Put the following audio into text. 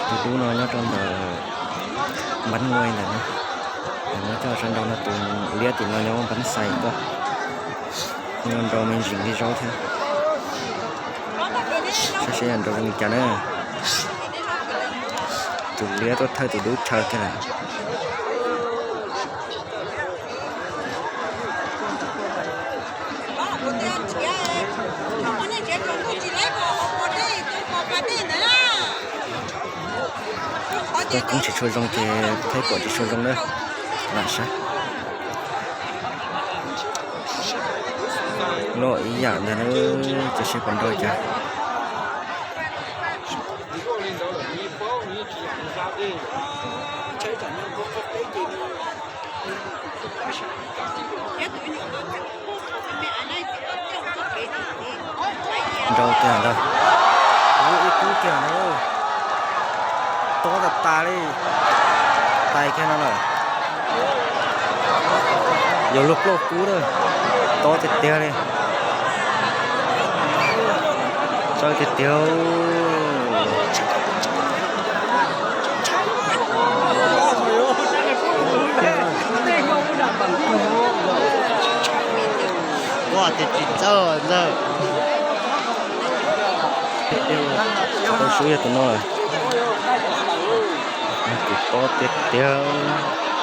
Tus dub no nyob rau ntawm npab nguaj ntawm no. Muab coj sab nraud no, tus liab tim no nyob npab xais tuaj. Nyob nraud me ntsis nqi zaub thiab. Saib seb yog nraud zoo li cas na. Tus liab tuaj thawj tus dub chaw kiag lawm. Koob tsis tshua zoo ces thaij pom tsis tshua zoo na. Lam saib. Loj ib yam ntag na, ces seb puas nrau cas. Nrau tiag ntag. Ub, ib kub tiag na. Tob tas tas li. Tais kiag no lawm. Yuav luag plaub kub na. Tob tiag tiag li. Tsawv tiag tiag. Ua tias tsis txawj ntag. Tau sub yog tus no lawm. Tus tob tiag tiag.